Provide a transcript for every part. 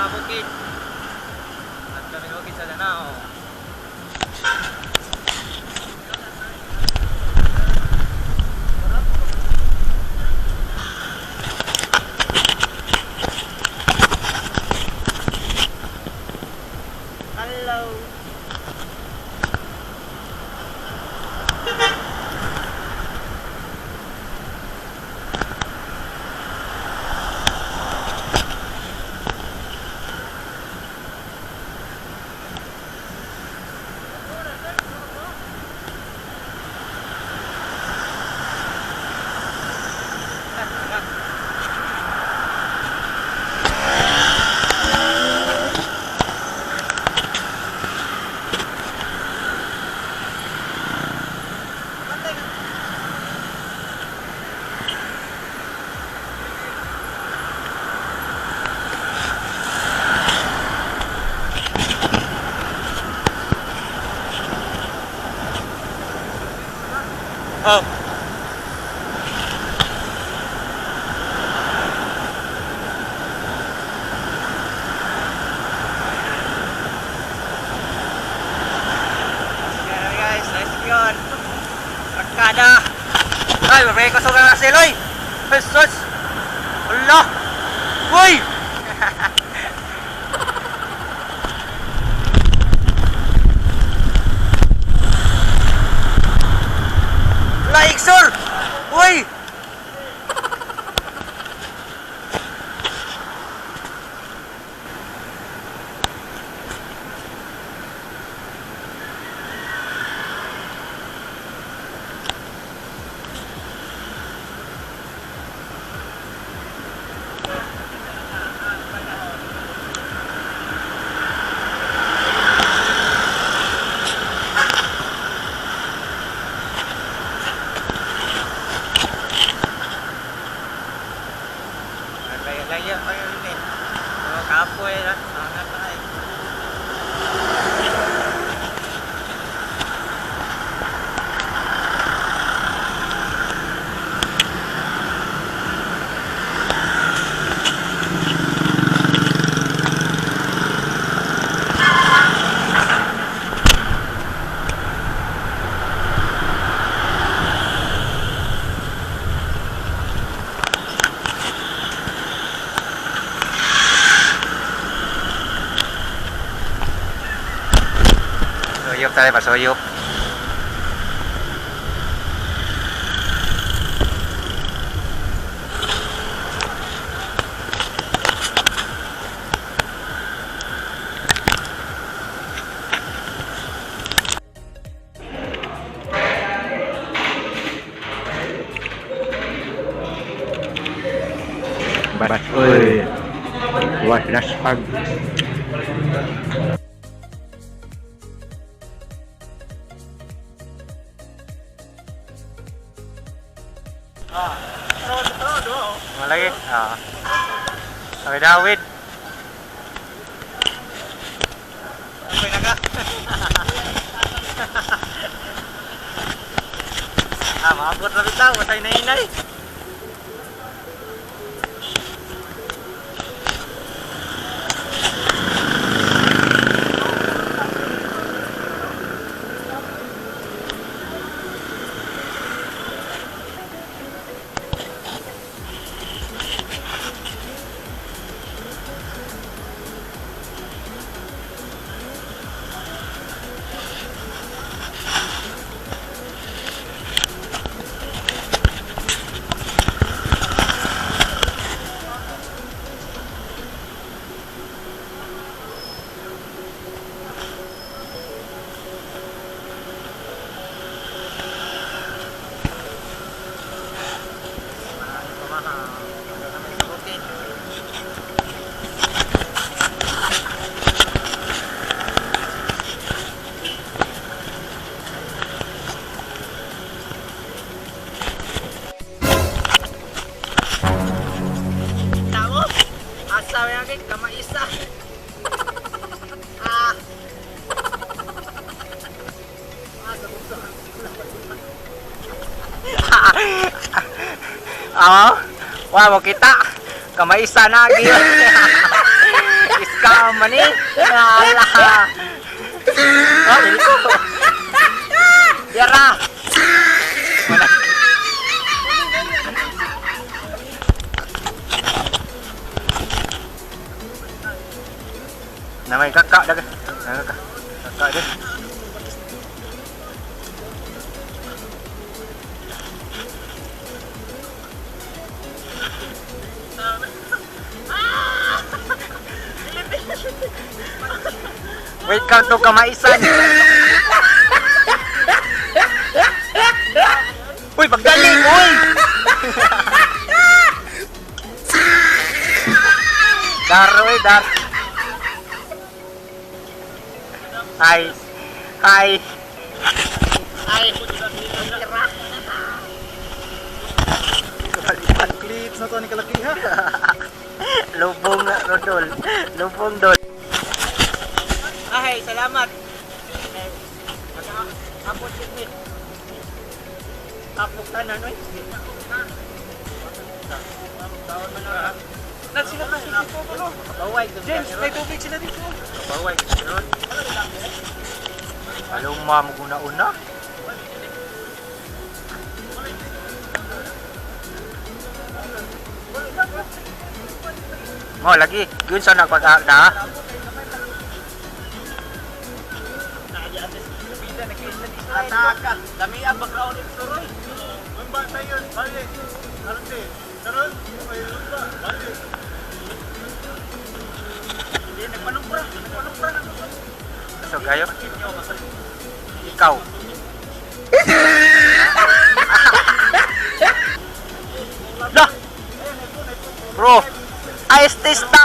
bukid. At kami bukid sa Danao. Hello. Oh. Okay, guys, nice yun. Rakada. Ay, mabay ko sa siloy. Jesus. Allah. Uy! Like, sir! Uy! Laya pa yun eh. Mga kapoy na. Sangat na eh. Suyop tayo, pasuyop. Bas, uy. Was laspag. Malagi. Ah. Okay, Dawid. Okay na ka. Ah, maabot na bitaw, matay na inay. Tao, asa ba yung kamaisa? Ah. Ah, wah, mo kita. Kamaisa na gyud. Ka man eh. Ala. Oh, dili ko. Yara. Wala. Na may kaka daga. Kaka. Kaka dia. Welcome to Kamaisan. Uy, pagdaling, uy! Dar, uy, dar. Hi. Hi. Ay. Clips na to ni kalakiha. Lubong, Rodol. Lubong, Dol. Ay, salamat. Apot ni. Tapok tanan, oy. Sila na dito ko. Baway, James, may tubig sila dito. Baway, ron. Along mamuguna una. Mo lagi, yun sa nagpag na. Ataka. Dami ang background ni Turoy. Bamba tayo, bali. Karon di. Karon, ay lumba, bali. Hindi nagpanumpra, nagpanumpra na to. So gayo. Ikaw. Lah. Bro, ice testa.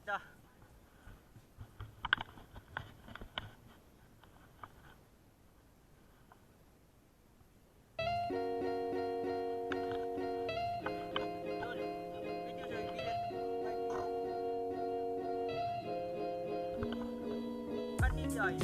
Bida. Ay.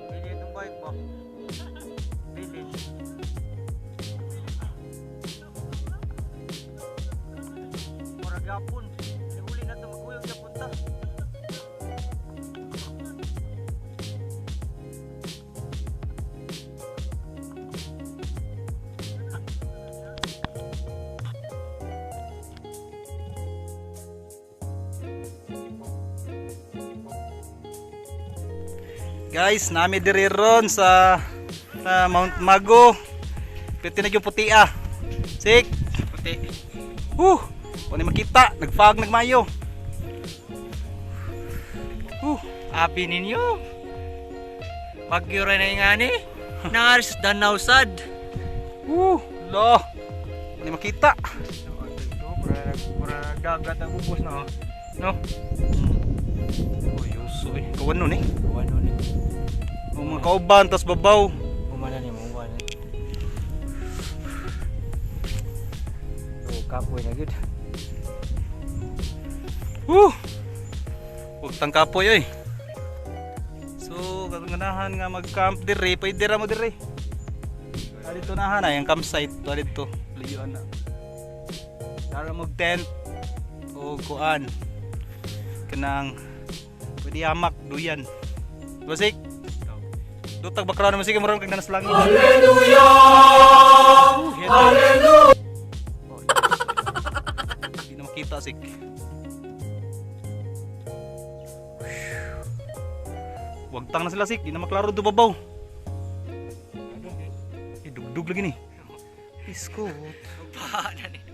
Bilin itong bike ba? Bilin. Murag yapon. Uli na ito, maguyog yapon ta. Guys, nami diri ron sa Mount Mago. Pwede na yung puti ah. Sik. Puti. Huh. Wala ni makita, nagfag nagmayo. Huh. Abi ninyo. Bagyo rin na yung ani. Nangaris Danau sad. Huh. Lo. Wala ni makita. Mura dagat ang ubos na oh. No? Uy, uso eh. Kawan nun eh. Ano ni? Ang mga kauban, tas babaw. Umana ni mo umana. Oh, kapoy na gud. Huh. Huwag tang kapoy oy. So, ganahan nga mag-camp dire, pwede ra mo dire. Dito na ay ang campsite dito. Layuan na. Dara mag tent o kuan. Kanang pwede hamak duyan. Basik. Dutag bakra naman sige murag kag nanas langit. Hallelujah! Hallelujah! Hindi na makita sik. Wagtang na sila sik, di na maklaro do babaw. Eh, dugdug lagi ni. Isko. Baha na ni.